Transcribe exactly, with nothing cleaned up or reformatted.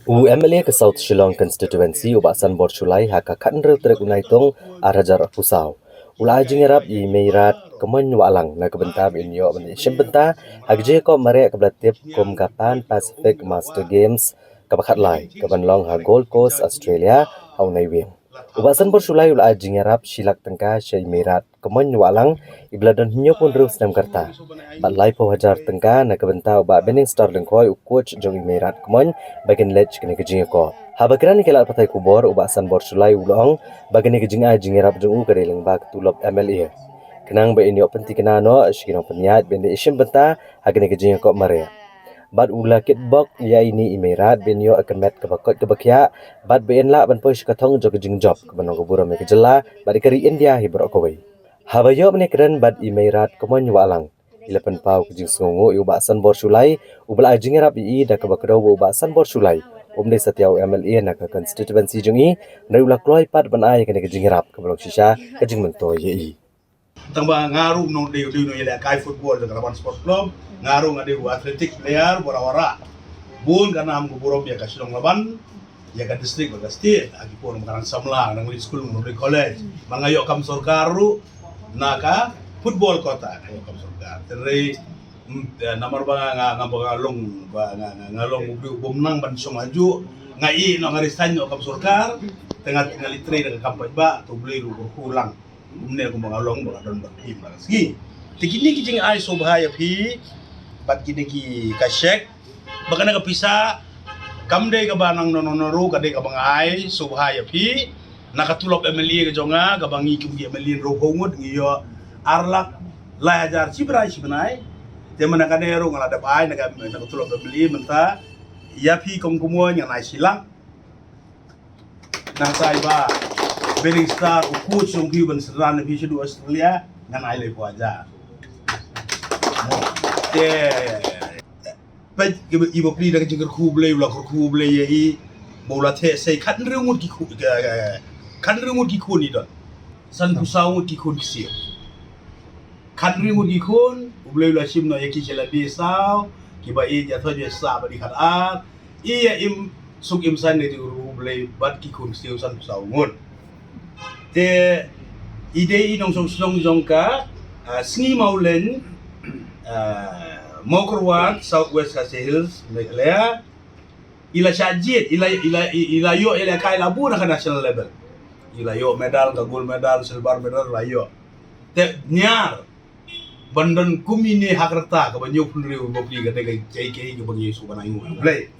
U M L A ka South Shillong Constituency, u Bah Sanbor Shullai, ha ka khathynriew tarik u Naitung arhajar arphew saw, u la ai jingïarap ïa i Meirad Kmoin Wahlang na ka bynta ba in ïoh ban ïashim bynta ha ka jingïakop mareh kaba la tip kum ka Pan Pacific Master Games kaba khatlai, kaban long ha Gold Coast, Australia, ha u Naiwieng. U Bah Sanbor Shullai u la ai jingïarap shi lak tyngka sha i Meirad Kmoin Wahlang, iba la don hynñiewphew hynriew snem ka rta, bad laiphew hajar tyngka na ka bynta u Bah Binningstar Lyngkhoi, u coach jong i Meirad Kmoin, ba kin leit sha kane ka jingïakop. Haba kren ïa ki lad pathai khubor, u Bah Sanbor Shullai u la ong ba kane ka jingai jingïarap jong u ka dei lyngba ka tulop M L A, khnang ba in ïoh pynthikna noh sha ki nongpynïaid ba in ïashim bynta ha kane ka jingïakop mareh. Bad u la kitbok ïa ine i Meirad ba in ïoh ïa ka met kaba koit kaba khiah, bad ba in lah ban poi sha ka thong jong ka jingjop kaban long ka burom ïa ka jylla bad ïa ka ri India hi baroh kawei. Haba ïoh ban ïakren bad i Meirad Kmoin Wahlang, i la pynpaw ka jingsngewnguh ïa u Bah Sanbor Shullai, uba la ai jingïarap ïa i da kaba kdew ba u Bah Sanbor Shullai um dei satia u M L A na ka constituency jong i, hynrei u la kloi pat ban ai ïa kane ka jingïarap kaba long shisha ka jingmyntoi ïa i. Tang ba nga ruh nong dei dei nong ïalehkai football jong ka Laban Sports Club, nga ruh nga dei u athletic player, wara wara. Bun ka nam ka burom ïa ka Shillong Laban, ïa ka district bad ka state, ha ki por ba nga dang samla, nga dang leit skul, nga dang leit college. Ba nga ïoh kam sorkar ruh na ka football quota, nga ïoh kam sorkar. Hynrei, mm, eh, namar ba nga, nga, nga, ba nga long, ba nga, nga, nga long u briew u bym nang ban shong ajuh, nga ïeh noh nga resign noh kam sorkar, te nga, nga leit trei da ka kam paidbah, to U Blei ruh u kyrkhu lang. Kumne kumba nga long ba nga don bad phi man la ka sngi. Te kine ki jingai sngewbha ïa phi, bad kine ki ka cheque, ba kane ka pisa kam dei kaba nang no no no ruh, ka dei kaba nga ai sngewbha ïa phi na ka tulop M L A ka jong nga, kaba ngi kum ki M L A hynriewphew ngut ngi ïoh ar lak lai hajar shi bnai shi bnai. Te mynta kane ruh nga la dep ai na ka, na ka tulop M L A mynta. Ïa phi Kong Kmoin ngan ai shi lak. Nangta i Bah Binningstar, u coach jong phi ban synran ïa phi shaduh Australia, ngan ai laiphew hajar. Te peit i Bah, i Bah Pli da ka jingkyrkhu U Blei, u la kyrkhu U Blei ïa i, ba u la theh sei khathynriew ngut ki khun, eh, khathynriew ngut ki khun i don. Sanphew saw ngut ki khun ksiew. Khathynriew ngut ki khun, U Blei u la shim noh ïa ki sha lade saw, kiba ïeit ïa thoh ïa sah bad i khatar, i ïa im suk im saiñ da ka jingkyrkhu U Blei bad ki khun ksiew sanphew saw ngut. Te i dei i nongshong shnong jong ka, ah, Sngi Mawlein, ah, Mawkyrwat, South West Khasi Hills, Meghalaya. I la shah jied, i la, i la, i, i la ïoh, i la kai la bun ha ka national level. I la ïoh medal, ka gold medal, silver medal la ïoh. Te ñiar ban don kum ine ha ka rta kaba hynñiewphew hynriew, Bah Pli, ka dei ka jingkyrkhu kaba ngi sngewbha ngi ïa U Blei.